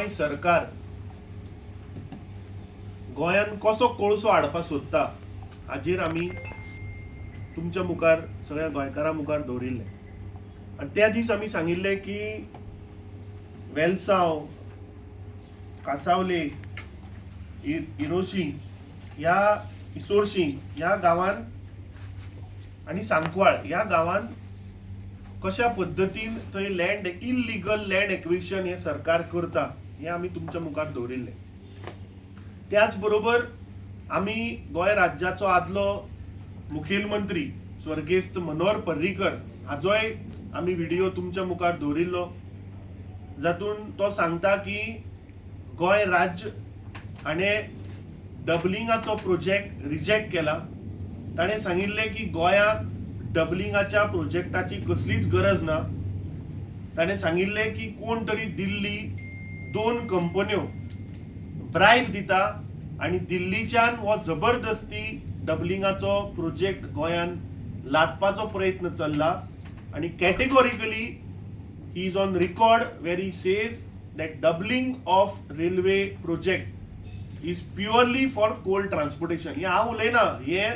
गोंय सरकार गोंयान कसो कोळसो हाडपाक सोदता हाजेर आमी तुमच्या मुखार, सगळ्या गोंयकारां मुखार दवरिल्लें. आनी त्या दीस आमी सांगिल्लें की वेलसांव, कासावले, इरोशी ह्या इसोरशी ह्या गांवान आनी सांकवाळ ह्या गांवान कशा पद्दतीन थंय लँड इलिगल लँड एक्विजिशन हें सरकार करता हें आमी तुमच्या मुखार दवरिल्लें. त्याच बरोबर आमी गोंय राज्याचो आदलो मुखेलमंत्री स्वर्गेस्त मनोहर पर्रीकर हाजोय आमी व्हिडिओ तुमच्या मुखार दवरिल्लो, जातून तो सांगता की गोंय राज्य हाणें डबलिंगाचो प्रोजेक्ट रिजेक्ट केला. ताणें सांगिल्लें की गोंयाक डबलिंगाच्या प्रोजेक्टाची कसलीच गरज ना. ताणें सांगिल्लें की कोण तरी दिल्ली दोन कंपन्यो ब्रायब दिता आनी दिल्लीच्यान हो जबरदस्ती डबलिंगाचो प्रोजेक्ट गोंयान लादपाचो प्रयत्न चल्ला. आनी categorically he is on record where he says that doubling of railway project is purely for coal transportation. हें हांव उलयना, हे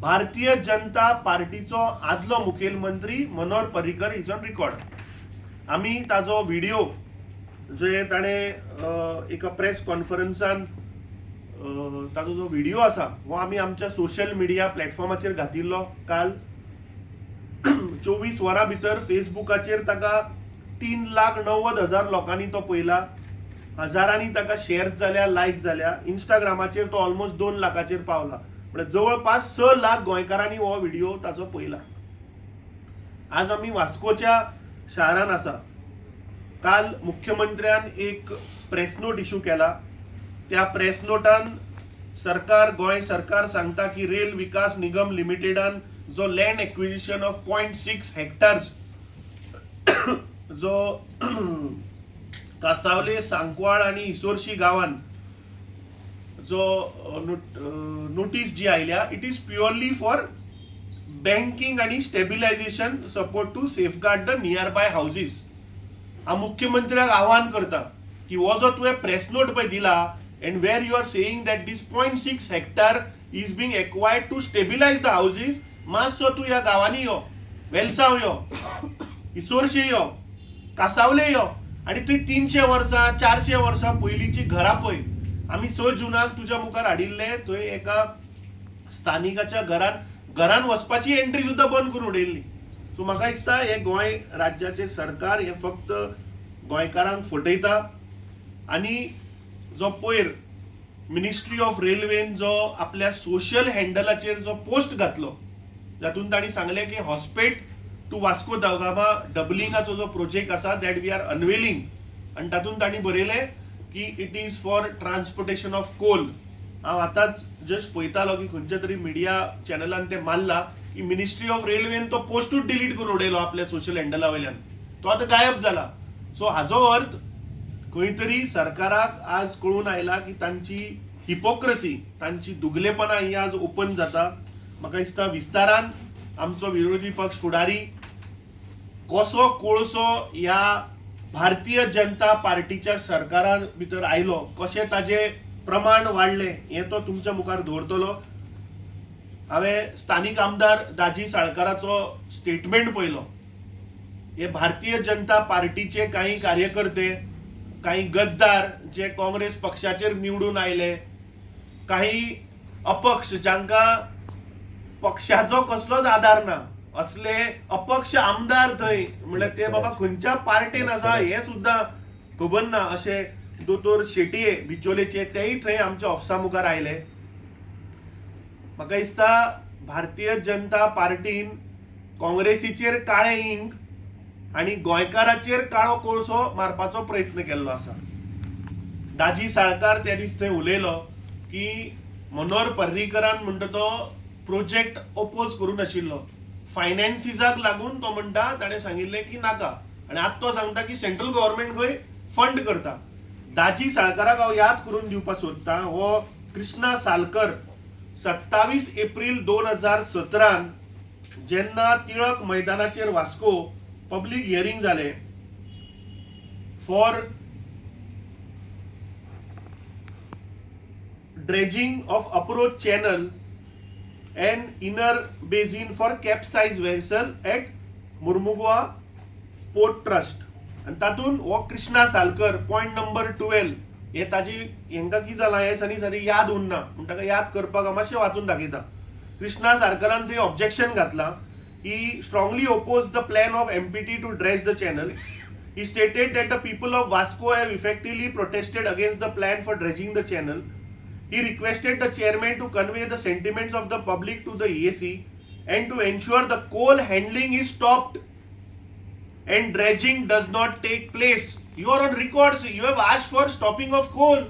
भारतीय जनता पार्टीचो आदलो मुखेलमंत्री Manohar Parrikar is on record. आमी ताजो व्हिडिओ जे ताणें एका प्रेस कॉन्फरन्सान ताजो जो व्हिडिओ आसा हो आमी आमच्या सोशल मिडिया प्लॅटफॉर्माचेर घातिल्लो. काल 24 वरां भितर फेसबुकाचेर ताका 3,90,000 लोकांनी तो पळयला, हजारांनी ताका शेअर्स जाल्या, लायक जाल्या. इंस्टाग्रामाचेर तो ऑलमोस्ट 2 लाखाचेर पावला, म्हळ्यार जवळपास 6 लाख गोंयकारांनी हो व्हिडिओ ताचो पळयला. आज आमी वास्कोच्या शारान आसा. काल मुख्यमंत्र्यान एक प्रेस नोट इशू केला. त्या प्रेस नोटान सरकार, गोंय सरकार सांगता की रेल विकास निगम लिमिटेडान जो land acquisition of 0.6 hectares जो कासावले, सांकवाळ आणि इसोरशी गावान जो नोटीस जी आयल्या, it is purely for banking आणि stabilization support to safeguard the nearby houses. हांव मुख्यमंत्र्याक आव्हान करता की हो जो तुवें प्रेस नोट पळय दिला and where you are saying that this 0.6 hectare is being acquired to stabilize the houses, मातसो तूं ह्या गांवांनी यो, वेलसांव यो, इसोरशे यो, कासावले यो आनी थंय 300 वर्सां, 400 वर्सां पयलींची घरां पळय. आमी 6 जुनाक तुज्या मुखार हाडिल्ले, थंय एका स्थानिकाच्या घरान घरान वचपाची एंट्री सुद्दां बंद करून उडयल्ली. सो म्हाका दिसता हे गोंय राज्याचें सरकार हे फक्त गोंयकारांक फटयता. आनी जो पयर मिनिस्ट्री ऑफ रेल्वेन जो आपल्या सोशल हँडलाचेर जो पोस्ट घातलो, जातून तांणी सांगलें की हॉस्पेट टू वास्को दा गामा डबलिंगाचो जो प्रोजेक्ट आसा, that we are अनवेलिंग, आनी तातूंत तांणी बरयलें की it is for transportation of coal. हांव आतांच जस्ट पळयतालो की खंयच्या तरी मिडिया चॅनलान ते मारला की मिनिस्ट्री ऑफ रेल्वेन तो पोस्टूच डिलीट करून उडयलो आपल्या सोशल हँडला वयल्यान, तो आतां गायब जाला. सो हाजो अर्थ खंय तरी सरकाराक आज कळून आयला की तांची हिपोक्रसी, तांची दुगलेपणा ही आज ओपन जाता. म्हाका दिसता विस्तारान आमचो विरोधी पक्ष फुडारी कसो कोळसो ह्या भारतीय जनता पार्टीच्या सरकारा भितर आयलो, कशें ताजें प्रमाण वाडलें हें तो तुमच्या मुखार दवरतलो. हांवें स्थानीक आमदार दाजी साळकाराचो स्टेटमेंट पळयलो. हे भारतीय जनता पार्टीचे काही कार्यकर्ते, काही गद्दार जे काँग्रेस पक्षाचेर निवडून आयले, काही अपक्ष जांकां पक्षाचो कसलोच आदार ना असले अपक्ष आमदार थंय, म्हणल्यार ते बाबा खंयच्या पार्टेन आसा हें सुद्दां खबर ना, अशे दोतोर शेटये बिचोलेचे, तेय थंय आमच्या ऑफिसा मुखार आयले. म्हाका दिसता भारतीय जनता पार्टीन काँग्रेसीचेर काळें इंक आनी गोंयकाराचेर काळो कोळसो मारपाचो प्रयत्न केल्लो आसा. दाजी साळकार त्या दीस थंय उलयलो की मनोहर पर्रीकरान म्हणटा तो प्रोजेक्ट ओपोज करूं नाशिल्लो, फायनान्सिसाक लागून तो म्हणटा ताणें सांगिल्लें की नाका, आनी आतां तो सांगता की सेंट्रल गव्हर्मेंट खंय फंड करता. दाजी साळकाराक हांव याद करून दिवपाक सोदतां, हो कृष्णा सालकर 27 एप्रील 2017न जेन्ना टिळक मैदानाचेर वास्को पब्लीक हियरींग जालें for dredging of approach channel and inner basin for capsize vessel at Mormugao Port Trust. आनी तातूंत हो कृष्णा सालकर पॉयंट नंबर 12 हे ताजी हेंकां कितें जालां हे दिसांनी सादी याद उरना म्हूण ताका याद करपाक हांव मातशें वाचून दाखयता. कृष्णा सालकरान थंय ऑब्जेक्शन घातलां. He strongly oppose the plan of MPT to dredge the channel. He stated that the people of Vasco have effectively protested against the plan for dredging the channel. He requested the chairman to convey the sentiments of the public to the EAC and to ensure the coal handling is stopped and dredging does not take place. You are on record, so you have asked for stopping of coal.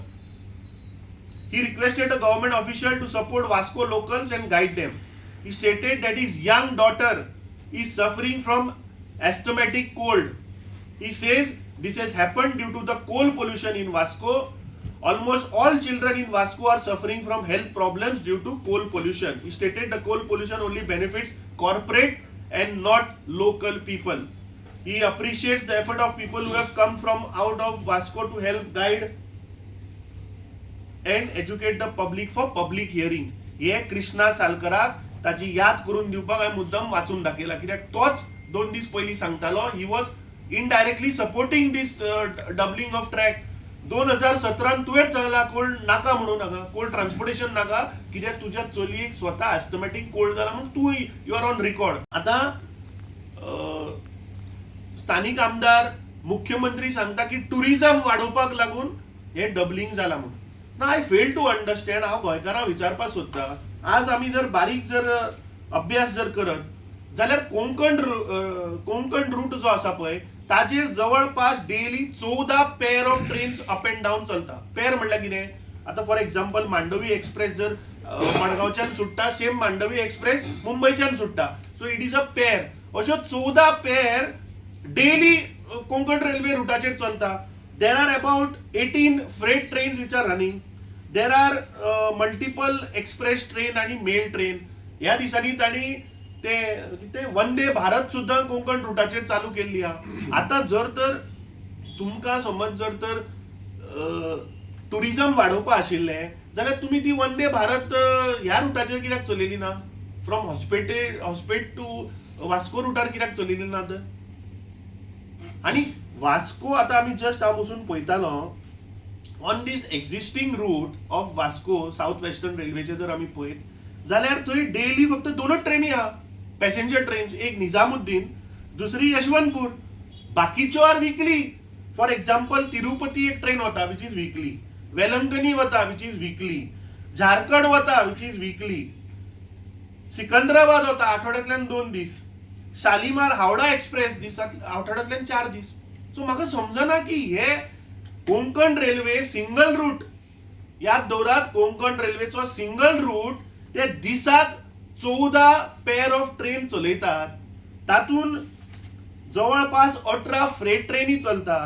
He requested the government official to support Vasco locals and guide them. He stated that his young daughter is suffering from asthmatic cold. He says this has happened due to the coal pollution in Vasco. Almost all children in Vasco are suffering from health problems due to coal pollution. He stated the coal pollution only benefits corporate and not local people. He appreciates the effort of people who have come from out of Vasco to help guide and educate the public for public hearing. हे कृष्णा सालकराक ताची याद करून दिवपाक हांवें मुद्दम वाचून दाखयला, कित्याक तोच 2 दीस पयलीं सांगतालो, he was indirectly supporting this doubling of track. 2017न तुवेंच सांगला कोल नाका म्हणून नाका, कोल ट्रान्सपोर्टेशन नाका, कित्याक तुज्या चलयेक स्वता एस्थमॅटीक कोल्ड जाला म्हूण तूं you are on record. आतां स्थानीक आमदार, मुख्यमंत्री सांगता की टुरिझम वाडोवपाक लागून हे डबलिंग जाला म्हणून. ना, I fail to understand. हांव गोंयकारांक विचारपाक सोदता, आज आमी जर बारीक जर अभ्यास जर करत जाल्यार कोंकण रूट जो आसा पळय, ताजेर जवळपास daily 14 pair of trains up and down चलता. पेर म्हणल्यार कितें? आतां फॉर एक्झाम्पल, मांडवी एक्सप्रेस जर मडगांवच्यान सुट्टा, सेम मांडवी एक्सप्रेस मुंबयच्यान सुट्टा, so it is a pair. अश्यो 14 पेर डेली कोंकण रेल्वे रुटाचेर चलता. There are about 18 freight trains which are running. There are multiple express train आणि मेल ट्रेन. ह्या दिसांनी तांणी ते कितें वंदे भारत सुद्दां कोंकण रुटाचेर चालू केल्ली आहा. आतां जर तर तुमकां समज जर तर टुरिझम वाडोवपा आशिल्लें जाल्यार तुमी ती वंदे भारत ह्या रुटाचेर कित्याक चलयली ना? फ्रॉम हॉस्पेट टू वास्को रुटार कित्याक चलयली ना तर? आनी वास्को आतां आमी जस्ट हांव बसून पळयतालो, on this existing route of Vasco, South Western रेल्वेचे जर आमी पळयत जाल्यार थंय डेली फक्त दोनच ट्रेनी आहा, पॅसेंजर ट्रेन्स, एक निजामुद्दीन, दुसरी यशवंतपूर. बाकीच्यो are weekly. For example, Tirupati एक ट्रेन वता which is weekly, Velankanni वता which is weekly, Jharkhand वता which is weekly, Secunderabad वता आठवड्यांतल्यान 2 दीस, शालिमार हावडा एक्सप्रेस दिसात आठवड्यांतल्यान 4 दीस. सो म्हाका समजना की हे कोंकण रेल्वे सिंगल रूट, याद दवरात, कोंकण रेल्वेचो सिंगल रूट ते दिसाक 14 पेर ऑफ ट्रेन चलयतात, तातूंत जवळपास 18 फ्रेट ट्रेनी चलता,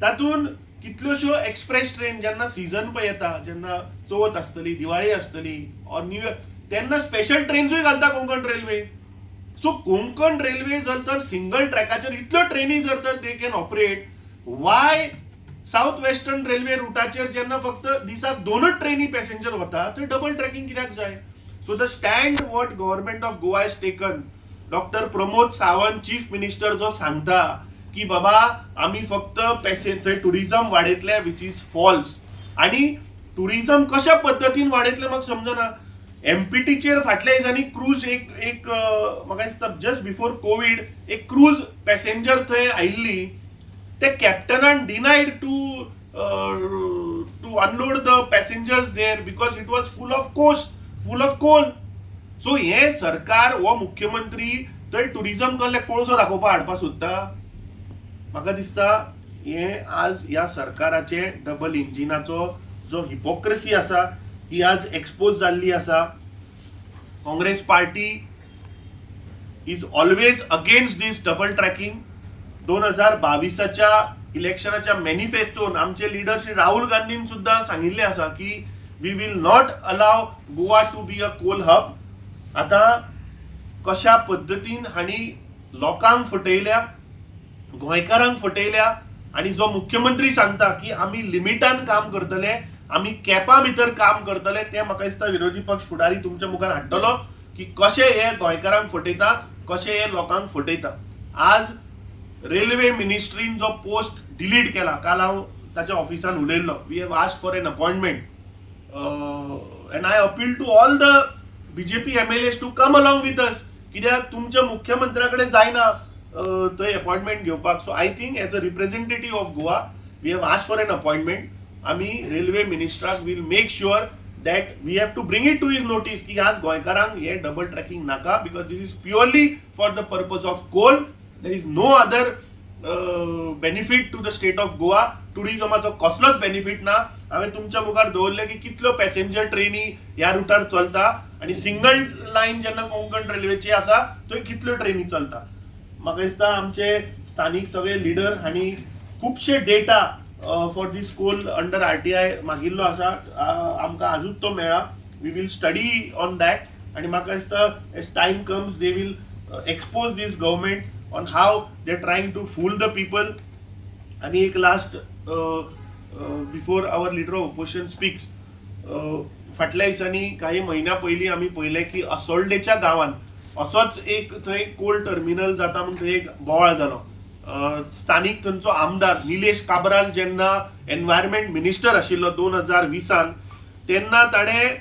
तातूंत कितल्योश्यो एक्सप्रेस ट्रेन, जेन्ना सिजन पळय येता, जेन्ना चवथ आसतली, दिवाळी आसतली ऑर न्यू इयर, तेन्ना स्पेशल ट्रेन्सूय घालता Konkan railway. So Konkan railway जर तर सिंगल ट्रॅकाचेर इतल्यो ट्रेनी जर तर they can operate, why South Western Railway रुटाचेर जेन्ना फक्त दिसाक दोनच ट्रेनी पॅसेंजर वता, थंय डबल ट्रॅकिंग कित्याक जाय? So the stand what Government of Goa has taken, Doctor Pramod Sawant, Chief Minister जो सांगता की बाबा आमी फक्त पॅसे थंय टुरिझम वाडयतले, which is false. आनी टुरिझम कशा पद्दतीन वाडयतले म्हाका समजना. एमपीटीचेर फाटल्या दिसांनी क्रूज एक एक म्हाका दिसता जस्ट बिफोर कोवीड एक क्रूज पॅसेंजर थंय आयिल्ली, ते कॅप्टनान denied to unload the passengers there because it was full of coal. So हें सरकार, हो मुख्यमंत्री थंय टुरिझम कसले कोळसो दाखोवपाक हाडपाक सोदता? म्हाका दिसता हें आज ह्या सरकाराचे डबल इंजिनाचो जो हिपोक्रेसी आसा, ही आज एक्सपोज जाल्ली आसा. Congress Party is always against this double tracking. 2022च्या इलेक्शनाच्या मॅनिफेस्टोन आमचे लिडर श्री राहुल गांधीन सुद्दां सांगिल्लें आसा की we will not allow Goa to be a coal hub. आतां कशा पद्दतीन हांणी लोकांक फटयल्या, गोंयकारांक फटयल्या, आनी जो मुख्यमंत्री सांगता की आमी लिमिटान काम करतले. आमी कॅपा भितर काम करतले तें म्हाका दिसता विरोधी पक्ष फुडारी तुमच्या मुखार हाडटलो की कशें हे गोंयकारांक फटयता, कशें हे लोकांक फटयता. आज रेल्वे मिनिस्ट्रीन जो पोस्ट डिलीट केला, काल हांव ताच्या ऑफिसान उलयल्लो, we have asked for an appointment and I appeal to all the BJP MLAs to come along with us, कित्याक तुमच्या मुख्यमंत्र्या कडेन जायना थंय अपॉयंटमेंट घेवपाक. So I think as a representative of Goa we have asked for an appointment. आमी railway मिनिस्ट्राक will make sure that we have to bring it to his notice की आज गोंयकारांक हे डबल ट्रॅकिंग नाका, because this is purely for the purpose of coal. There is no other benefit to the state of Goa. टुरिजमाचो कसलोच benefit ना. हांवें तुमच्या मुखार दवरलें की कितल्यो पॅसेंजर ट्रेनी ह्या रुटार चलता आनी सिंगल लायन जेन्ना कोंकण रेल्वेची आसा थंय कितल्यो ट्रेनी चलता. म्हाका दिसता आमचे स्थानीक सगळे लिडर हांणी खुबशे data for this coal under RTI मागिल्लो आसा. आमकां आजूच तो मेळ्ळा. We will study on that आनी म्हाका दिसता as time comes they will expose this government on how they trying to fool the people. आणि एक last, before our leader of opposition speaks, फाटल्या दिसांनी काही म्हयन्या पयलीं आमी पळयलें की असोल्डेच्या गांवांत असोच एक थंय कोल टर्मिनल जाता म्हूण थंय एक बोवाळ जालो. स्थानीक थंयचो आमदार निलेश काब्राल जेन्ना एनवायरमेंट मिनिस्टर आशिल्लो 2020न, तेन्ना ताणें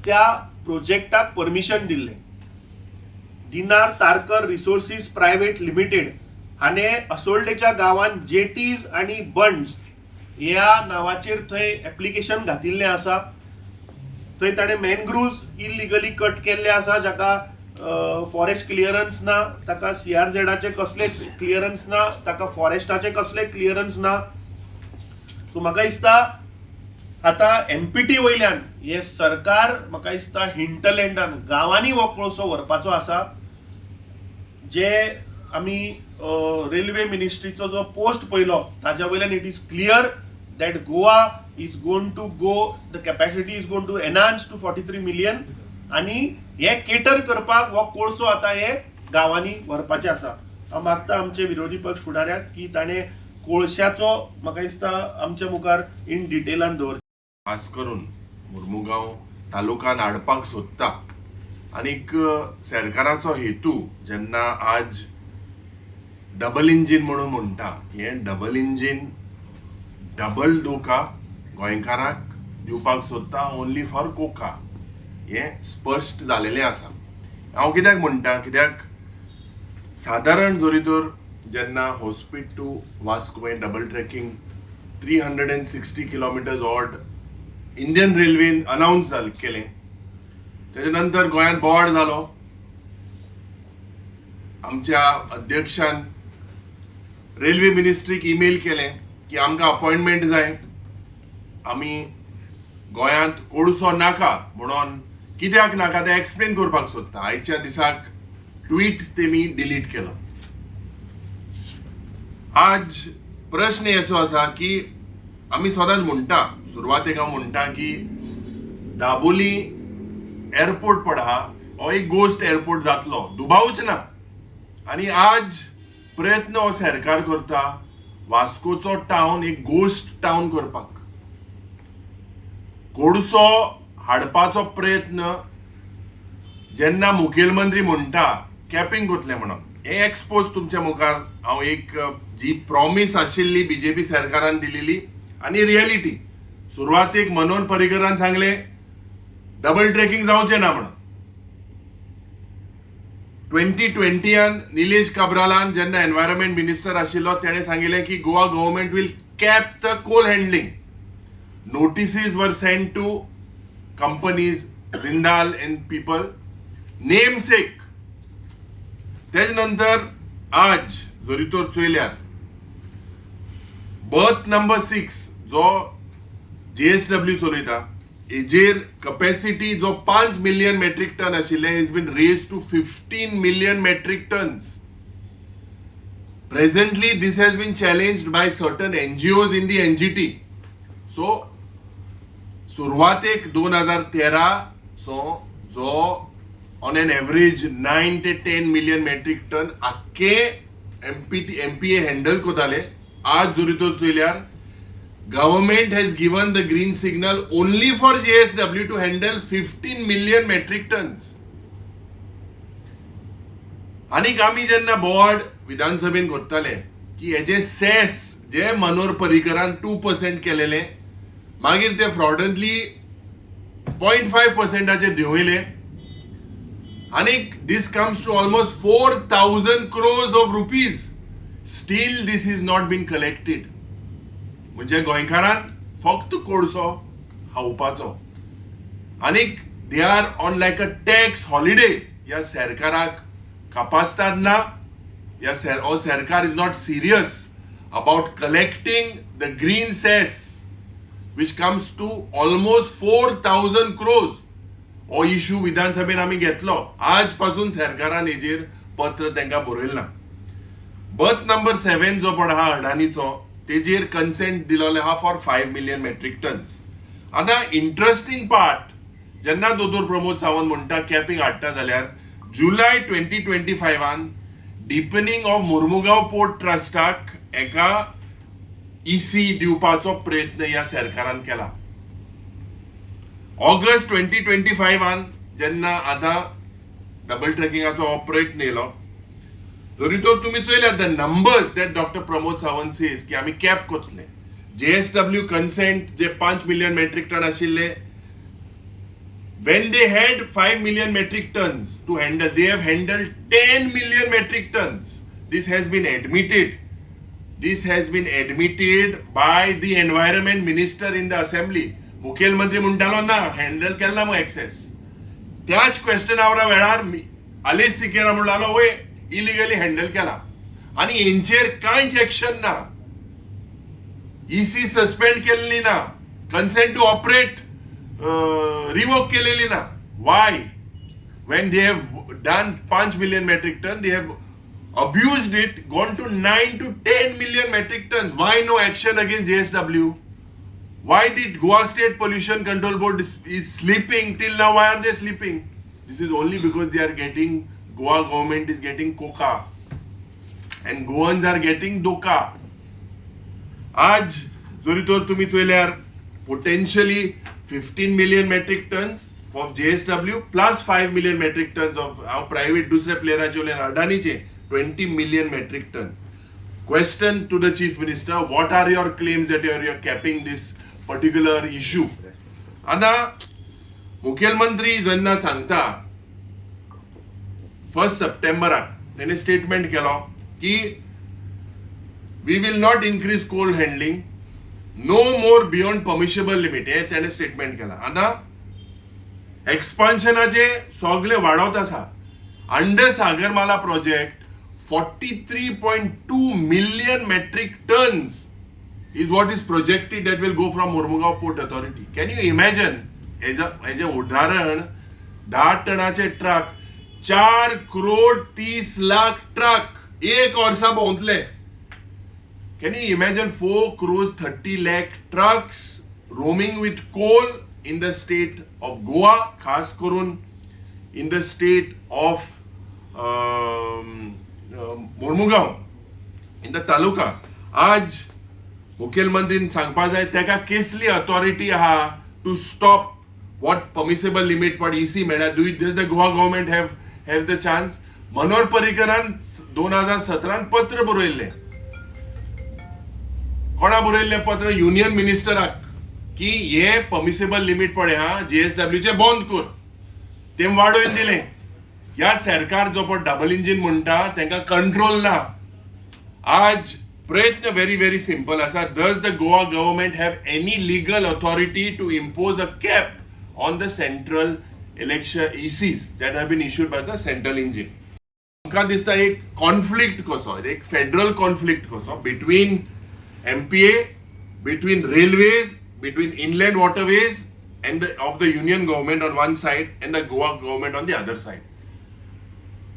त्या प्रोजेक्टाक परमिशन दिल्लें. दिनार तारकर रिसोर्सीस प्रायव्हेट लिमिटेड हाणें असोल्डेच्या गांवांत जेटीज आनी बंड्स ह्या नांवाचेर थंय एप्लिकेशन घातिल्लें आसा. थंय ताणें मॅनग्रुव्ज इलिगली कट केल्ले आसा, जाका फॉरेस्ट क्लियरन्स ना, ताका सीआरझेडाचें कसलेच क्लियरन्स ना, ताका फॉरेस्टाचें कसलें क्लियरन्स ना. सो म्हाका दिसता आतां एमपीटी वयल्यान हें सरकार म्हाका दिसता हिंटरलँडान गांवांनी हो कोळसो व्हरपाचो आसा. जे आमी रेल्वे मिनिस्ट्रीचो जो पोस्ट पळयलो ताज्या वयल्यान it is clear that Goa is going to go, the capacity is going to enhance to 43 million आनी हे केटर करपाक हो कोळसो आतां हे गांवांनी व्हरपाचें आसा. हांव मागता आमचे विरोधी पक्ष फुडाऱ्याक की ताणें कोळशाचो म्हाका दिसता आमच्या मुखार इन डिटेलान दवर. खास करून मुर्मुगांव तालुकान हाडपाक सोदता आनीक सरकाराचो हेतू जेन्ना आज डबल इंजीन म्हणून म्हणटा, हें डबल इंजीन डबल धोका गोंयकाराक दिवपाक सोदता ओनली फॉर कोका, हें स्पश्ट जालेलें आसा. हांव कित्याक म्हणटा, कित्याक सादारण जरी तर जेन्ना होस्पीट टू वास्को हें double tracking 360 kilometers odd Indian रेल्वेन अनावन्स जाल केलें, तेच्या नंतर गोंयांत बोवाळ जालो. आमच्या अध्यक्षान रेल्वे मिनिस्ट्रीक ईमेल केलें की आमकां अपॉयंटमेंट जाय, आमी गोंयांत कोळसो नाका म्हणून कित्याक नाका तें एक्सप्लेन करपाक सोदता. आयच्या दिसाक ट्वीट तेमी डिलीट केलो. आज प्रश्न असो आसा की आमी सदांच म्हणटा, सुरवातेक हांव म्हणटा की दाबोली एअरपोर्ट पड आहा हो एक गोस्ट एअरपोर्ट जातलो, दुबावूच ना. आनी आज प्रयत्न हो सरकार करता वास्कोचो टावन एक गोस्ट टावन करपाक. कोळसो हाडपाचो प्रयत्न जेन्ना मुखेलमंत्री म्हणटा कॅपिंग करतले म्हणून, हे एक्सपोज तुमच्या मुखार हांव एक जी प्रॉमीस आशिल्ली बीजेपी सरकारान दिलेली आनी रियलिटी. सुरवातेक मनोहर पर्रीकरान सांगले डबल ट्रेकिंग जावचें ना म्हणून. 2020यान निलेश काब्रालान जेन्ना एनवायरमेंट मिनिस्टर आशिल्लो तेणें सांगिल्लें की Goa government will cap the coal handling. Notices were sent to companies, Jindal and people namesake. तेज नंतर आज जरी तर चोयल्यार बर्थ नंबर 6 जो जेएसडब्ल्यू चलयता, हेजेर कपॅसिटी जो 5 मिलियन मेट्रीक टन आशिल्ले is been raised to 15 million metric tons. Presently this has been challenged by certain NGOs in the NGT. So सुरवातेक 2013 सो जो ऑन एन एवरेज 9 ते 10 मिलियन मेट्रीक टन आख्खे empty MPa handle करताले, आज जरी तर चोयल्यार Government has given the green signal only for JSW to handle 15 million metric tons. आनीक आमी जेन्ना बोवाळ विधानसभेन कोत्ताले की हेजे सेस जे मनोहर पर्रीकरान 2% केलेले, मागीर ते फ्रॉडंटली 0.5 पर्सेंटाचे देंवयले आनीक this comes to almost 4,000 crores of rupees. Still this is not been collected. म्हणजे गोंयकारान फक्त कोळसो खावपाचो आनीक they are on like a tax holiday. ह्या सरकाराक कापास्ताद ना. ह्या सर हो सरकार is not serious about collecting the green cess, which comes to almost 4,000 crores. हो इशू विधानसभेन आमी घेतलो. आज पासून सरकारान हेजेर पत्र तांकां बरयलें ना. बर्थ नंबर 7 जो पण आहा अडानीचो, तेजेर कन्सेंट दिलोले आहा for 5 million metric tons. आतां इंट्रस्टींग पार्ट, जेन्ना दोतोर प्रमोद सावंत म्हणटा कॅपिंग हाडटा जाल्यार जुलय 2025न डिपनिंग ऑफ मुर्मुगांव पोर्ट ट्रस्टाक एका इसी दिवपाचो प्रयत्न ह्या सरकारान केला. ऑगस्ट 2025न जेन्ना आतां डबल ट्रॅकिंगाचो ऑपरेट येयलो, जरी तर तुमी चोयल्यार the numbers that Doctor Pramod Sawant says की आमी कॅप कोतले, जेएसडब्ल्यू कन्सेंट जे 5 मिलियन मेट्रीक टन आशिल्ले, when they had 5 million metric tons to handle, they have handled 10 million metric tons. This has been admitted. This has been admitted by the environment minister in the assembly. मुखेलमंत्री म्हणटालो ना handle केला मग access. त्याच question आवरा वेळार आलेस सिकेरा म्हणटालो, वय, illegally handle केला. आनी हेंचेर कांयच एक्शन ना. इसी सस्पेंड केल्ली ना, कन्सेंट टू ऑपरेट रिवोक केलेली ना. Why, when they have done 5 million metric ton, they have abused it, gone to 9 to 10 million metric tons? Why no action against JSW? Why did Goa State Pollution Control Board is sleeping till now? Why are they sleeping? This is only because they are getting, Goa government is getting coca and Goans are getting doka. आज जरी तर तुम्ही चोयल्यार potentially 15 million metric tons of JSW plus 5 million metric tons of हांव private दुसऱ्या प्लेयराचे उलयन, अडानीचे 20 million metric ton. Question to the Chief Minister: what are your claims that you are capping this particular issue? आतां मुखेलमंत्री जेन्ना सांगता, first सप्टेंबराक तेणे statement केलो की we will not increase coal handling no more beyond permissible limit, हे तेणे statement केलां. आतां एक्सपान्शनाचे सगळे वाडत आसा. Under Sagarmala project, 43.2 million metric tons is what is projected that will go from Mormugao Port Authority. Can you imagine? हेजे उदाहरण, 10 टनाचे truck, 4 crore 30 lakh truck एक वर्सा भोंवतले. Can you imagine 4 crores 30 lakh trucks roaming with coal in the state of Goa, खास करून in the state of Mormugao, in the taluka? आज मुखेलमंत्रीन सांगपा जाय तेका केसली अथॉरिटी आहा to stop what permissible limit पण इसी मेळ्ळ्या. Do does the Goa government have the chance? Manohar पर्रीकरान 2017न पत्र बरयल्लें. कोणा बरयल्लें पत्र? युनियन मिनिस्टराक की हे परमिसेबल लिमीट पळय हा जीएसडब्ल्यूचे बंद कर. ते वाडोवन दिलें. ह्या सरकार जो पळय डबल इंजीन म्हणटा, तांकां कंट्रोल ना. आज प्रयत्न व्हेरी व्हेरी सिंपल आसा: does the Goa government have any legal authority to impose a cap on the central election ECs that have been issued by the central engine? आमकां दिसता एक conflict कसो, एक फेडरल कॉन्फ्लिक्ट कसो between MPA, between railways, between inland waterways and of the union government on one side and the Goa government on the other side.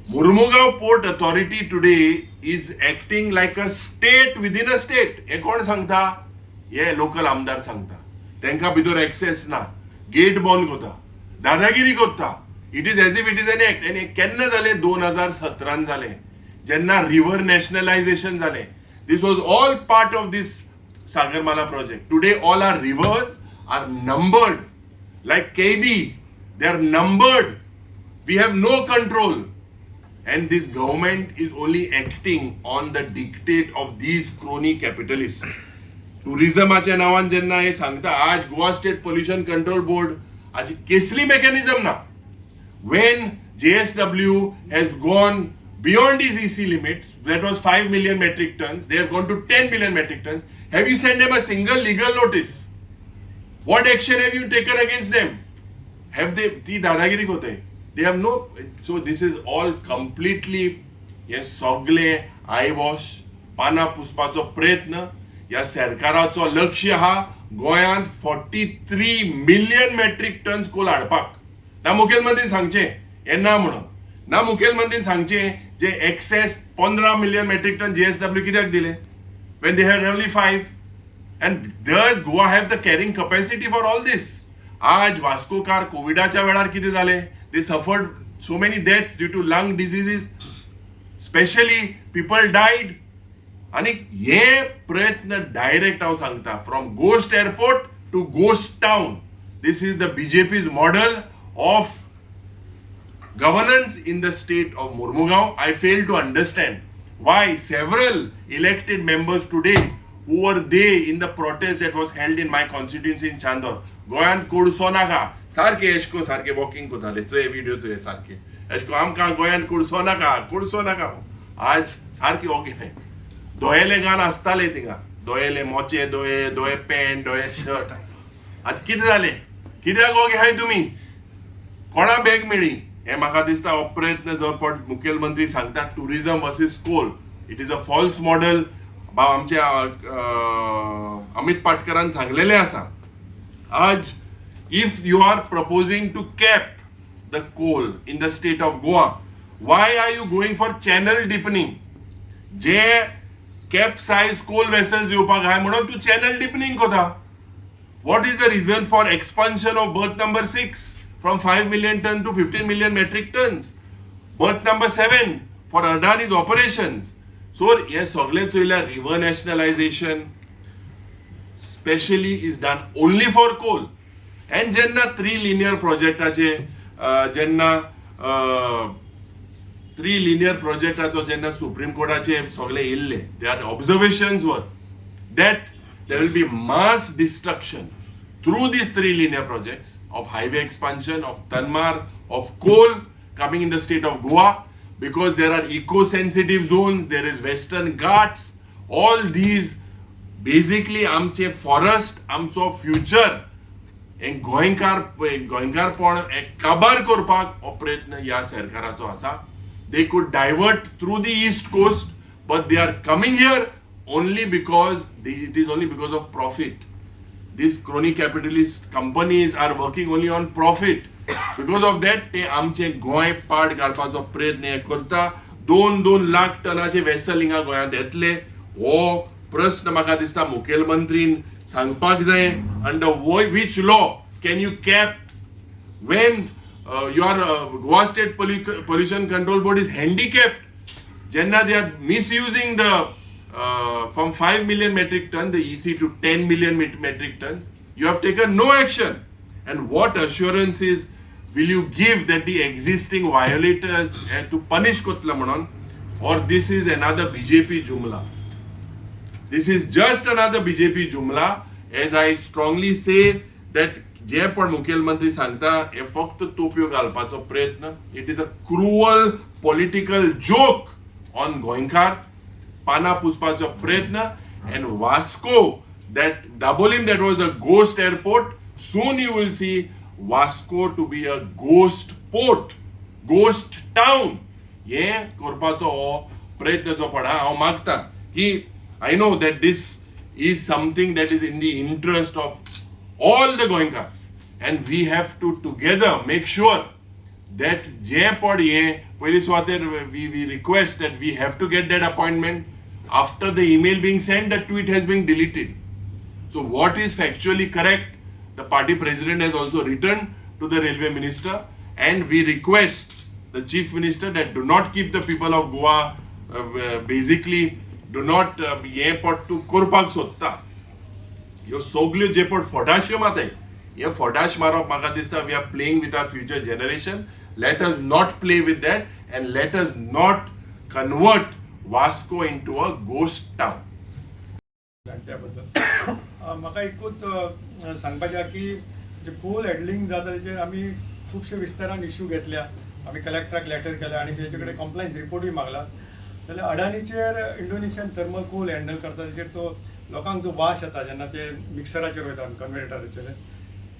Mormugao Port Authority today is acting like a state within a state. हे कोण सांगता? हे local आमदार सांगता. तांकां भितर access ना, get बंद करता, दादागिरी करता. It is as if it is an act. आनी केन्ना जालें? 2017न जालें, जेन्ना रिव्हर नॅशनलायझेशन जालें. This was all part of this Sagarmala project. Today all our rivers are numbered like कैदी. They are numbered. We have no control. And this government is only acting on the dictate of these crony capitalists. टुरिझमाच्या नावान जेन्ना हे सांगता, आज Goa state pollution control board हाची केसली mechanism ना. When JSW has gone beyond its EC limits, that was 5 million metric tons, they have gone to 10 million metric tons. Have you sent them a single legal notice? What action have you taken against them? Have they, ती दादागिरी कोते? They have no, so this is all completely हे सगळे I wash, पानां पुसपाचो प्रयत्न. ह्या सरकाराचो लक्ष आहा गोंयांत 43 million metric tons coal हाडपाक. ना मुखेलमंत्रीन सांगचें हें ना म्हणून, ना मुखेलमंत्रीन सांगचें जे excess 15 million metric tonne JSW कित्याक दिले when they had only 5? And does Goa have the carrying capacity for all this? आज वास्कोकार कोविडाच्या वेळार कितें जालें? They suffered so many deaths due to lung diseases specially. People died. आनी हे प्रयत्न डायरेक्ट हांव सांगता, from ghost airport to ghost town, this is the BJP's model of governance in the state of Mormugao. I fail to understand why several elected members today who were there in the protest that was held in my constituency in Chandor, गोंयांत कोळसो नाका, सारके एशको सारके walking कोताले. चोय video तुवें, सारके एशको आमकां गोंयांत कोळसो नाका, कोळसो नाका. आज सारके ओगे दोयेले गान आसताले थिंगा, दोयेले मोचे, दोये दोये पॅन्ट, दोये शर्ट. आतां कितें जालें? कित्याक ओगे आहाय तुमी? कोणा बॅग मेळ्ळी? हे म्हाका दिसता हो प्रयत्न जो पट मुखेलमंत्री सांगता, tourism versus coal, it is a false model. बाब आमचे अमित पाटकरान सांगलेलें आसा. आज if you are proposing to cap the coal in the state of Goa, why are you going for channel deepening? J cap size Coal vessels येवपाक जाय म्हणून तूं channel deepening कोता. What is the reason for expansion of berth number 6 from 5 million ton to 15 million metric tons? Berth number 7 for Adani's operations. So हे सगळे चोयल्यार river nationalization specially is done only for coal. And जेन्ना three linear प्रोजेक्टाचे जेन्ना three linear प्रोजेक्टाचो जेन्ना supreme कोर्टाचे सगळे येयल्ले, their observations were that there will be mass destruction through these three linear projects of highway expansion, of Tanmar, of coal coming in the state of Goa, because there are eco-sensitive zones, there is Western Ghats, all these basically आमचे forest, आमचो future, हे गोंयकार गोंयकारपण हे काबार करपाक हो प्रयत्न ह्या सरकाराचो आसा. They could divert through the east coast, but they are coming here only because it is only because of profit. These crony capitalist companies are working only on profit. Because of that ते आमचे गोंय पाड घालपाचो प्रयत्न हे करता. 2-2 lakh टनाचे vessel हिंगा गोंयांत येतले, हो प्रस्न म्हाका दिसता मुखेलमंत्रीन सांगपाक जाय. Under which law can you cap when your Goa State Pollution Control Board is handicapped? जेन्ना they are misusing the from 5 million metric ton the EC to 10 million metric tons, you have taken no action. And what assurances will you give that the existing violators to punish Kotla म्हणून? Or this is another BJP Jumla? This is just another BJP Jumla. As I strongly say that जे पण मुखेलमंत्री सांगता हे फक्त तोपयो घालपाचो प्रयत्न. It is a cruel political joke on गोंयकार, पानां पुसपाचो प्रयत्न. And Vasco, that Dabolim that was a ghost airport, soon you will see Vasco to be a ghost port, ghost town. हे करपाचो हो प्रयत्न जो पडा, हांव मागता की I know that this is something that is in the interest of all the Goenkars and we have to together make sure that जे पड हे पयली सुवातेर we request that we have to get that appointment. After the email being sent, the tweet has been deleted. So what is factually correct? The party president has also written to the railway minister, and we request the chief minister that do not keep the people of Goa, basically do not, हे पट तूं करपाक सोदता. ह्यो सगल्यो जे पण फोटाश्यो मारताय, हे फोटाश मारप म्हाका दिसता we are playing with our future generation. Let us not play with that and let us not convert Vasco into a ghost town. आणि त्याबद्दल म्हाका एकूच सांगपाचें आहा की जे कोल हँडलिंग जाता तेचेर आमी खुबशे विस्तारान इश्यू घेतल्या. आमी कलेक्टराक लेटर केल्या आनी तेजे कडेन कंप्लायन्स रिपोर्टूय मागला. जाल्यार अडानीचेर इंडोनेशियन थर्मल कोल हँडल करता, तेचेर तो लोकांक जो वास येता जेन्ना ते मिक्सराचेर वयता, कन्वेटराचेर,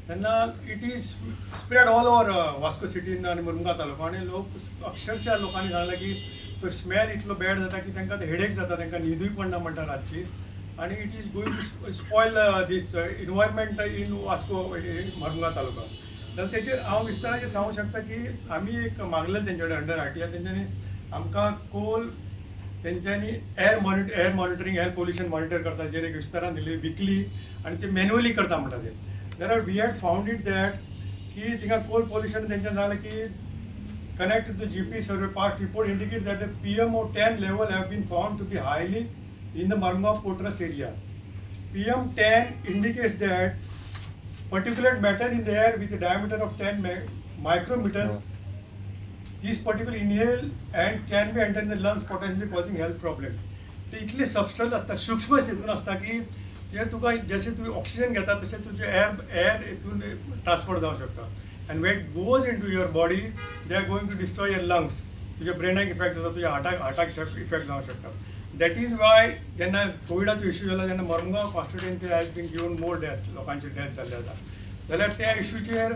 तेन्ना it is spread all over Vasco सिटीन आनी मुरमुगांव तालुको. आनी लोक अक्षरशः लोकांनी सांगलें की तो स्मेल इतलो बॅड जाता की तांकां हेडेक जाता, तांकां न्हिदूय पडना म्हणटा रातची आनी it is going to spoil this environment in Vasco, Mormugao taluka. जाल्यार तेचेर हांव विस्ताराचेर सांगूंक शकता की आमी एक मागलें तेंचे कडेन अंडर आरटीआय, तेंच्यांनी आमकां कोल तेंच्यांनी air monitoring, air pollution monitor करता जेर एक विस्तारान दिली विकली आनी ते मॅन्युअली करता म्हणटा ते. जाल्यार we had found it that की थिंगा कोल पोल्युशन तेंच्यान सांगलें की connected to GP survey past report indicate that the PM10 level have been found to be highly in the Marmugao Port Trust area. PM10 indicates that particulate matter in the air with a diameter of 10 micrometer. These particle inhale and can be enter in the lungs, potentially causing health problem. ते इतले substance आसता, सूक्ष्म हितून आसता की ते तुका जशें तूं ऑक्सिजन घेता तशें तुजें एयर हितून ट्रान्सफर जावंक शकता and when it goes into your body, they are going to destroy your lungs. तुज्या ब्रेनाक इफेक्ट जाता, तुज्या हार्टाक इफेक्ट जावंक शकता. That is why जेन्ना कोविडाचो इश्यू जाला तेन्ना Mormugao constituency has been given more death, लोकांचे डेथ जाल्ले आसा. जाल्यार त्या इश्यूचेर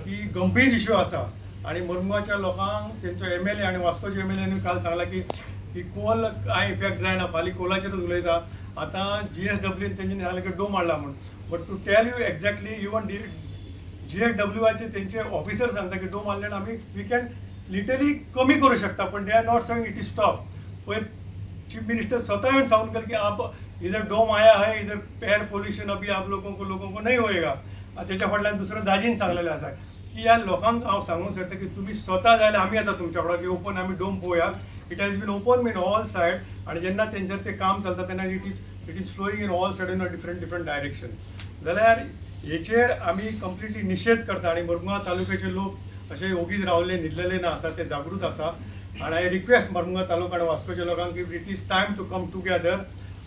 ही गंभीर इश्यू आसा आनी मरमुगांवच्या लोकांक तेंचो एमएलए आनी वास्कोचे एमएलएन काल सांगलां की कोल कांय इफेक्ट जायना, फाल्यां कोलाचेरूच उलयता. आतां जीएसडब्ल्यून तेंच्यांनी सांगलें की डोम हाडला म्हूण, but to tell you exactly, even जीएसडब्ल्यूआचे तेंचे ऑफिसर सांगता की डोम हाडले आमी we can literally कमी करूं शकता, पण they are not saying it is stop. पयर चीफ मिनिस्टर स्वतः येवन सांगून गेले की आप इधर डोम आया है, इधर एयर पोल्युशन अभी आप लोगों को नहीं होएगा. त्याच्या फाटल्यान दुसरं दाजीन सांगलेलें आसा की ह्या लोकांक हांव सांगूंक सोदता की तुमी स्वता जाल्यार आमी येता तुमच्या वांगडा की ओपन आमी डोम पळोवया. It has been open in all side आनी जेन्ना तेंचेर तें काम चलता तेन्ना it is flowing in all side in a different different direction. जाल्यार हेचेर आमी कंप्लिटली निशेध करता आनी मुरमुगांव तालुक्याचे लोक अशे ओगीच रावले न्हिदलेले ना आसा, ते जागृत आसा. आनी I request Mormugao तालुका आनी वास्कोच्या लोकांक की it is time to come together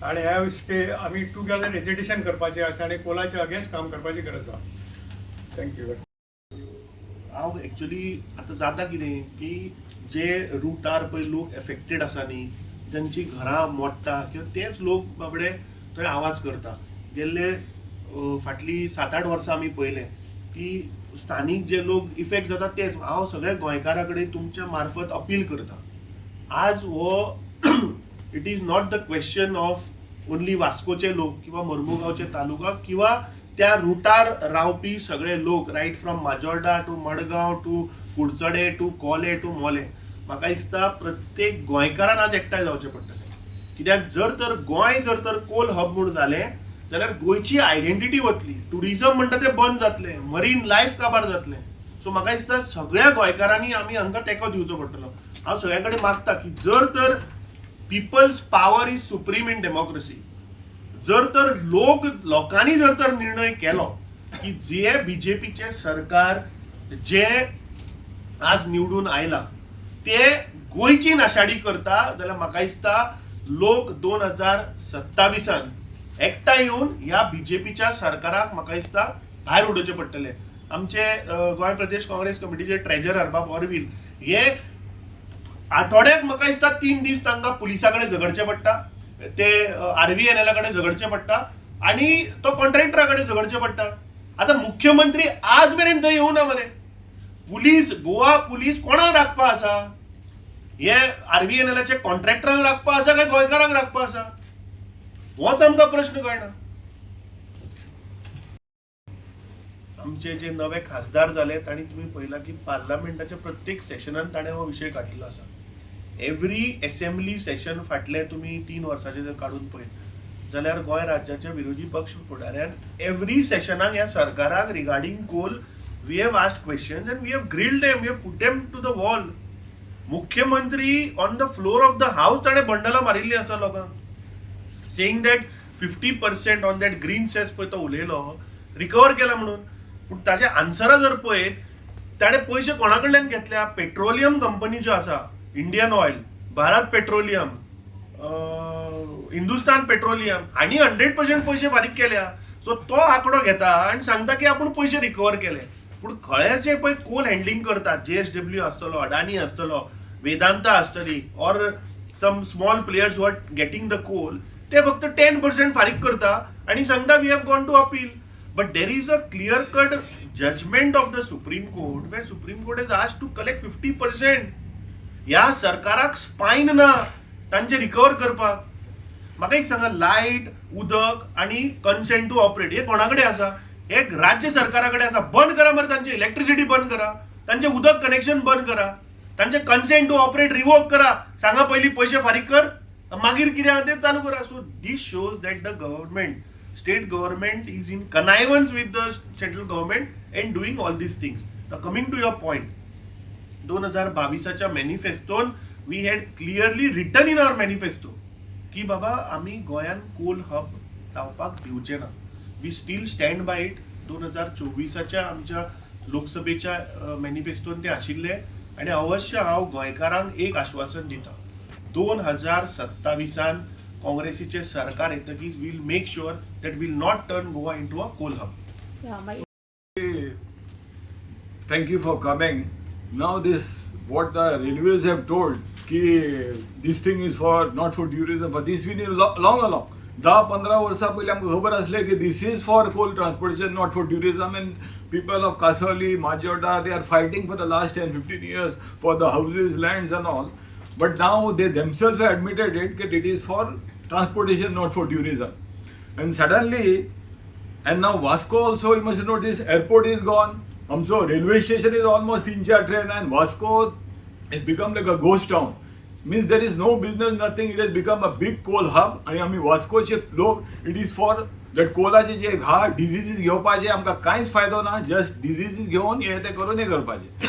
आनी have stay आमी टुगेदर एजिटेशन करपाचें आसा आनी कोलाच्या अगेन्स्ट काम करपाची गरज आसा. Thank you. हांव एक्चुली आतां जाता कितें की जे रुटार पळय लोक एफेक्टेड आसा न्ही, जांची घरां मोडटा किंवा तेच लोक बाबडे थंय आवाज करता. गेल्ले फाटलीं 7-8 वर्सां आमी पळयलें की स्थानीक जे लोक इफेक्ट जाता तेच. हांव सगळ्या गोंयकारां कडेन तुमच्या मार्फत अपील करता, आज हो it is not the question of only वास्कोचे लोक किंवा मर्मुगांवचे तालुका किंवा त्या रुटार रावपी सगळे लोक, right from Majorda to Madgaon to Curchorem to Collem to Mollem. म्हाका दिसता प्रत्येक गोंयकारान आज एकठांय जावचें पडटलें, कित्याक जर तर गोंय जर तर कोल हब म्हूण जालें जाल्यार गोंयची आयडेंटिटी वतली, ट्युरिजम म्हणटा तें बंद जातलें, मरीन लायफ काबार जातलें. सो म्हाका दिसता सगळ्या गोंयकारांनी आमी हांकां तेंको दिवचो पडटलो. हांव सगळ्या कडेन मागता की जर तर people's power is supreme in democracy, जर तर लोक लोकांनी जर तर निर्णय केलो की जे बीजेपीचे सरकार जे आज निवडून आयला ते गोंयची नाशाडी करता, जाल्यार म्हाका दिसता लोक 2027 एकठांय येवन ह्या बीजेपीच्या सरकाराक म्हाका दिसता भायर उडोवचे पडटले. आमचे गोंय प्रदेश काँग्रेस कमिटीचे ट्रेजरर बाब ऑरवील हे आठवड्याक म्हाका दिसता 3 दीस तांकां पुलिसा कडेन झगडचें पडटा, ते आरव्हीएनएला कडेन झगडचें पडटा आनी तो कॉन्ट्रॅक्टरा कडेन झगडचें पडटा. आतां मुख्यमंत्री आज मेरेन थंय येवना मरे. पुलीस, गोवा पुलीस कोणाक राखपा आसा? हे आरव्हीएनएलाचे कॉन्ट्रॅक्टरांक राखपा आसा काय गोंयकारांक राखपा आसा? होच आमकां प्रश्न कळना. आमचे जे नवे खासदार जाले तांणी तुमी पळयलां की पार्लमेंटाच्या प्रत्येक सेशनान ताणें हो विशय काडिल्लो आसा. एवरी एसेंब्ली सेशन फाटले तुमी 3 वर्साचे जर काडून पळयत जाल्यार गोंय राज्याच्या विरोधी पक्ष फुडाऱ्यान एवरी सेशनाक ह्या सरकाराक regarding coal we have asked question and we have grilled them, we have put them to the wall. मुख्यमंत्री on the floor of the house ताणें बंडलां मारिल्लीं आसा लोकांक, saying that 50% on that green cess पळय तो उलयलो recover केला म्हणून. पूण ताजे आन्सरां जर पळयत, ताणें पयशे कोणा कडल्यान घेतल्या? पेट्रोलियम कंपनी ज्यो आसा, Indian oil, Bharat petroleum, Hindustan petroleum हांणी 100% पयशे फारीक केल्या. सो तो आंकडो घेता आनी सांगता की आपूण पयशे रिकवर केले. पूण खळ्याचे पळय कोल हँडलिंग करतात, जेएसडब्ल्यू आसतलो, अडानी आसतलो, वेदांता आसतली or some small players who are getting the coal, ते फक्त 10% फारीक करता आनी सांगता we have gone to appeal. But there is a clear cut judgment of the Supreme Court where Supreme Court is asked to collect 50%. ह्या सरकाराक spine ना तांचे रिकवर करपाक. म्हाका एक सांगा, लायट, उदक आनी कन्सेंट टू ऑपरेट हे कोणा कडेन आसा? हे राज्य सरकारा कडेन आसा. बंद करा मरे तांचे इलेक्ट्रिसिटी, बंद करा तांचे उदक कनेक्शन, बंद करा तांचे कन्सेंट टू ऑपरेट, रिवोक करा. सांगा पयलीं पयशे फारीक कर, मागीर कितें आहा तें चालू करा. So this shows that the government, state government is in connivance with the central government and doing all these things. Coming to your point, 2022च्या मॅनिफेस्टोन we had clearly written in our manifesto की बाबा आमी गोंयान कोल hub जावपाक दिवचे ना. We still stand by it. 2024च्या आमच्या लोकसभेच्या मॅनिफेस्टोन ते आशिल्ले आनी अवश्य हांव गोंयकारांक एक आश्वासन दिता, 2027ान काँग्रेसीचे सरकार येतकीच we'll make sure that we'll not turn Goa into a coal hub. Yeah, my Thank you for coming. Now this, what the railways have told, की this thing is for not for tourism, but this we knew long along. 10-15 वर्सां पयलीं आमकां खबर आसलें की this is for coal transportation, not for tourism, and people of Cansaulim, Majorda, they are fighting for the last 10-15 years for the houses, lands and all. But now they themselves have admitted it that it is for transportation, not for tourism. And suddenly, and now Vasco also, you must notice, airport is gone. So railway station is almost तीन चार train and Vasco has become like a ghost town. Means there is no business, nothing. It has become a big coal hub. आणि आमी वास्कोचे लोक, it is for that कोलाचे जे हा diseases घेवपाचे आमकां कांयच फायदो ना. जस्ट डिझिजीस घेवन हे ते करून हे करपाचे.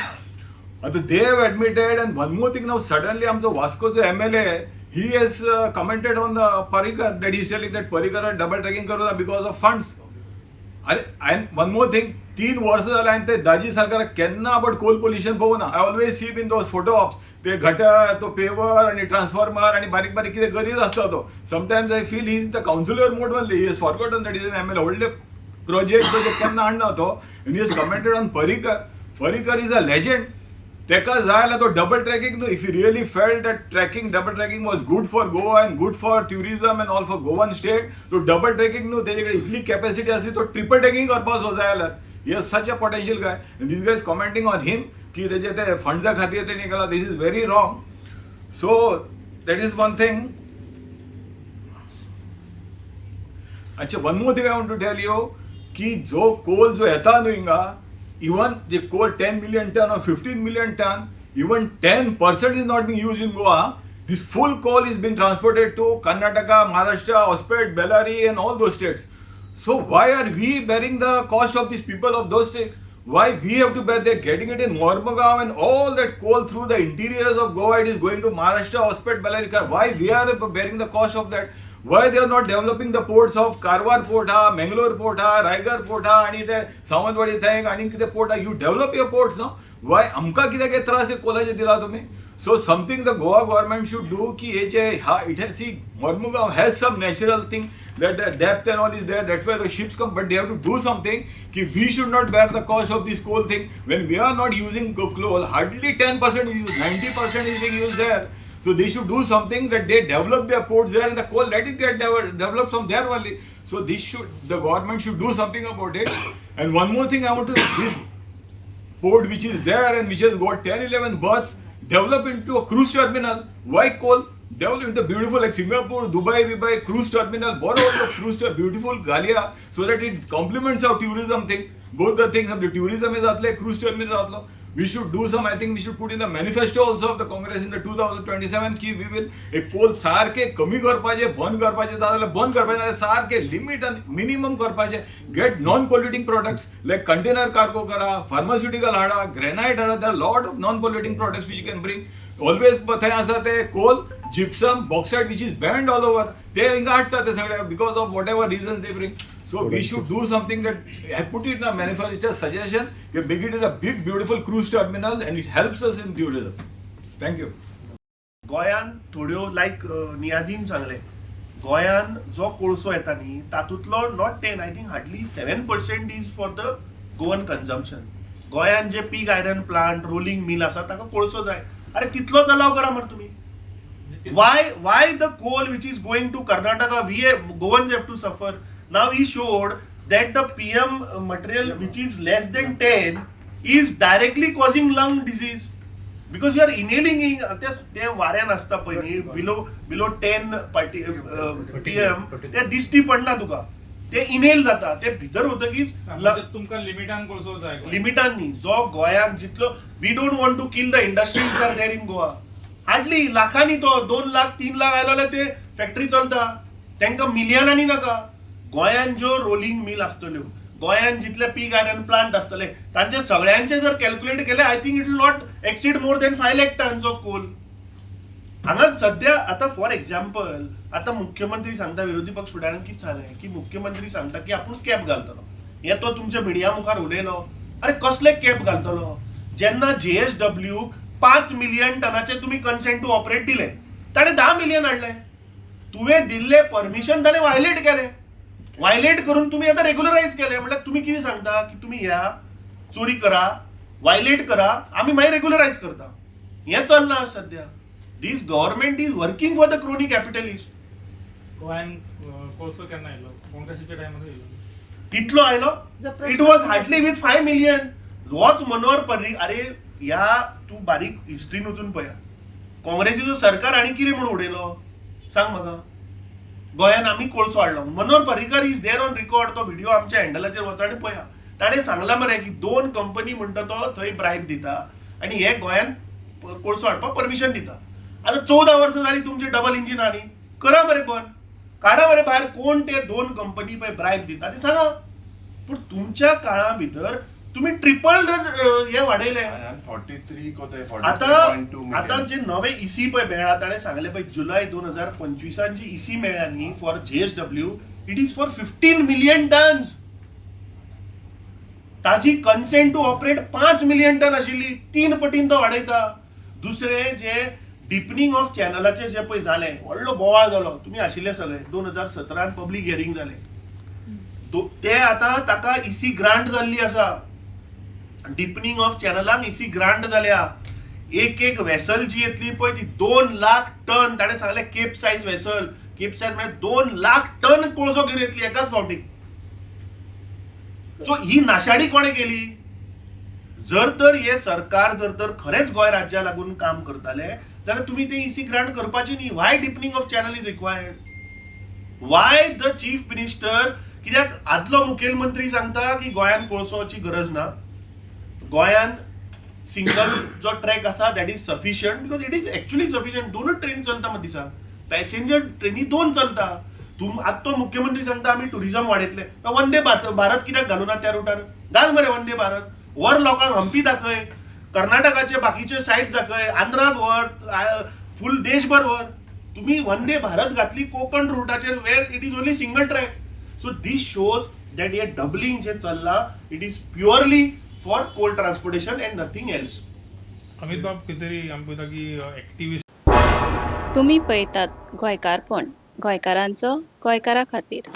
आतां they have admitted. And one more thing, now suddenly आमचो वास्कोचो MLA, he has commented on the Parrikar, that is telling that Parrikar double tracking करू ना because of funds. अरे, अँड वन मोर थिंग, 3 वर्सां जालें हांवें ते दाजी सरकाराक केन्ना बट कोल पोल्युशन पळोवना. I always see in those photo ops, ते गटर, तो पेवर आनी ट्रान्सफॉर्मर आनी बारीक बारीक कितें करीत आसता तो. Sometimes I feel he is the councillor mode only, he has forgotten that is an MLA. व्हडले प्रोजेक्ट तो केन्ना हाडना तो. And he has commented on Parrikar. Parrikar is a legend. तेका जाय जाल्यार तो डबल ट्रॅकिंग न्हू, if you really felt that tracking, double tracking was good for Goa and good for tourism and all for Goan state, तो double tracking न्हू, तेजे कडेन इतली कॅपॅसिटी आसली, तो ट्रिपल ट्रॅकिंग करपाचो जाय जाल्यार. He has such a potential guy. This guy is commenting on him की तेजे ते फंड्सा खातीर तेणी केला. This is very wrong. So that is one thing. अच्छा, one more thing I want to tell you की जो कोल जो येता न्हू हिंगा, even the coal 10 million ton or 15 million ton, even 10% is not being used in Goa. This full coal is being transported to Karnataka, Maharashtra, Hospet, Bellary and all those states. So why are we bearing the cost of these people of those states? Why we have to bear? They're getting it in Mormugao and all that coal through the interiors of Goa, it is going to Maharashtra, Hospet, Bellary. Why we are bearing the cost of that? Why they are not developing the ports of Karwar port हा, Mangalore port हा, Raigad port हा आणि ते सावंतवाडी थंय आनी कितें port हा? You develop your ports no. Why आमकां कित्याक हे त्रास कोलाचे दिला तुमी? So something the Goa government should do की हे जे हा, it has, see, Mormugao has some natural thing that the depth and all is there, that's why the ships come, but they have to do something की we should not bear the cost of this coal thing when we are not using coal. Hardly 10% is used, 90% is being used there. So they should do something that they develop their ports there and the coal, let it get developed from there only. So this should, the government should do something about it. And one more thing I want to, this port which is there and which has got 10-11 berths, develop into a cruise terminal. Why coal? Develop into beautiful like Singapore, Dubai, we buy cruise terminal, borrow the cruise terminal, beautiful Galia, so that it complements our tourism thing. Both the things, the tourism is जातले, cruise terminal जातलो. We should do some, I think we should put in the manifesto also of the Congress in the 2027 की we will एक कोल सारखे कमी करपाचे, बंद करपाचे जाल्यार बंद करपाचे, नाल्यार सारखे लिमीट आनी मिनिमम करपाचे. Get non polluting products like container cargo करा, फार्मास्युटिकल हाडा, ग्रेनायट हाडा. There lot of non polluting products which you can bring. Always थंय आसा ते coal, gypsum, bauxite, which is banned all over, ते हिंगा हाडटा ते सगळे because of whatever reasons they bring. So we should do something that I put it in a manifesto suggestion, make it in a big beautiful cruise terminal and it helps us in tourism. Thank you. गोंयान थोड्यो लायक नियाजीन सांगलें, गोंयान जो कोळसो येता न्ही तातूंतलो not 10, I think hardly 7% is for the Goan consumption. गोंयान जे pig iron plant, rolling mill आसा ताका कोळसो जाय. अरे तितलोच अलाव करा मरे तुमी. Why the coal which is going to Karnataka, we Goans have to suffer? Now he showed that the PM material which is less than 10 is directly causing lung disease because you are inhaling. ते वाऱ्यान आसता पळय न्ही, below 10 party PM ते दिश्टी पडना तुका, ते इनहेल जाता, ते भितर वतकीच म्हणजे तुमकां लिमिटान कोळसो जाय. लिमिटान न्ही, जो गोंयांक जितलो, we don't want to kill the industries are there in Goa. Hardly लाखांनी तो 2 लाख 3 लाख आयलो जाल्यार ते फॅक्टरी चलता, तांकां मिलियनांनी नाका. गोंयान ज्यो रोलिंग मिल आसतल्यो, गोंयान जितले पीग आयरन प्लांट आसतले, तांचे सगळ्यांचे जर कॅल्क्युलेट केले, I think it will not exceed more than 5 lakh tons of coal. हांगा सध्या आतां फॉर एक्झाम्पल आतां मुख्यमंत्री सांगता, विरोधी पक्ष फुडाऱ्यान कितें सांगलें की मुख्यमंत्री सांगता की आपूण कॅप घालतलो. हे तो तुमच्या मिडिया मुखार उलयलो. अरे कसले कॅप घालतलो जेन्ना जेएसडब्ल्यू 5 मिलियन टनाचे तुमी कन्सेंट टू ऑपरेट दिले, ताणें 10 मिलियन हाडले. तुवें दिल्ले परमिशन ताणें वायलेट केलें. वायलेट करून तुमी आतां रेगुलरायज केलें. म्हणल्यार तुमी कितें सांगता की तुमी ह्या चोरी करा, वायलेट करा, आमी मागीर रेगुलरायज करता. हें चल्लां सध्या. This government is working for the crony capitalist. गोंयान कोळसो केन्ना आयलो? काँग्रेसीच्या टायमार येयलो. तितलो आयलो. जो प्रश्न It was hardly with 5 million. होच मनोहर पर्रीकर. अरे ह्या तूं बारीक हिस्ट्रीन वचून पळया, काँग्रेसीचो सरकार आनी कितें म्हूण उडयलो सांग म्हाका. गोंयान आमी कोळसो हाडलो. Manohar Parrikar is there on record. तो व्हिडिओ आमच्या हँडलाचेर वचा आनी पळया. ताणें सांगलां मरे की 2 कंपनी म्हणटा तो थंय ब्रायब दिता आनी हे गोंयान कोळसो हाडपाक परमिशन दिता. आतां 14 वर्सां जालीं तुमचें डबल इंजीन, आनी करा मरे बंद, काडा मरे भायर कोण ते 2 कंपनी पळय ब्रायब दिता ते सांगा. पूण तुमच्या काळा भितर तुमी ट्रिपल हे वाडयले. 43 कोते. आता आता जे नवे इसी पळय मेळ्ळा, ताणें सांगलें पळय जुलय 2025 जी इसी मेळ्ळ्या न्ही for JSW, it is for 15 million tons. ताजी consent to operate 5 million ton आशिल्ली, 3 पटीन तो वाडयता. दुसरें जे डिपनिंग ऑफ चॅनलाचें जे पळय जालें, व्हडलो बोवाळ जालो, तुमी आशिल्ले सगळे, 2017 पब्लीक हियरींग जालें. ते आतां ताका इसी ग्रांट जाल्ली आसा. डिपनिंग ऑफ चॅनलाक इसी ग्रांट जाल्या. एक एक वेसल जी येतली पळय ती 2 लाख टन, ताणें सांगलें cape size vessel, cape size म्हळ्यार 2 लाख टन कोळसो घेवन येतली एकाच फावटी. सो ही नाशाडी कोणें केली? जर तर हे सरकार जर तर खरेंच गोंय राज्या लागून काम करताले जाल्यार तुमी ते इसी ग्रांट करपाची न्ही. Why deepening of channel is required? Why the chief minister? कित्याक आदलो मुखेलमंत्री सांगता की गोंयान कोळसोची गरज ना, गोंयान सिंगल जो ट्रॅक आसा that is sufficient, because it is actually sufficient. दोनूच ट्रेनी चलता मग दिसा, पॅसेंजर ट्रेनी 2 चलता. तूं आतां तो मुख्यमंत्री सांगता आमी टुरिजम वाडयतले. वंदे भारत कित्याक घालूना त्या रुटार? घाल मरे वंदे भारत, व्हर लोकांक हम्पी दाखय, कर्नाटकाचे बाकीचे सायट्स दाखय, आंध्राक व्हर, फूल देशभर व्हर. तुम्ही वंदे भारत घातली Konkan रुटाचेर where it is only single track. So this shows that hey doubling जे चल्लां it is purely for coal transportation and nothing else. Amit बाब, खंय तरी आमी पळयता की एक्टिविस्ट तुमी पळयतात गोंयकारपण, गोंयकारांचो गोंयकारा खातीर.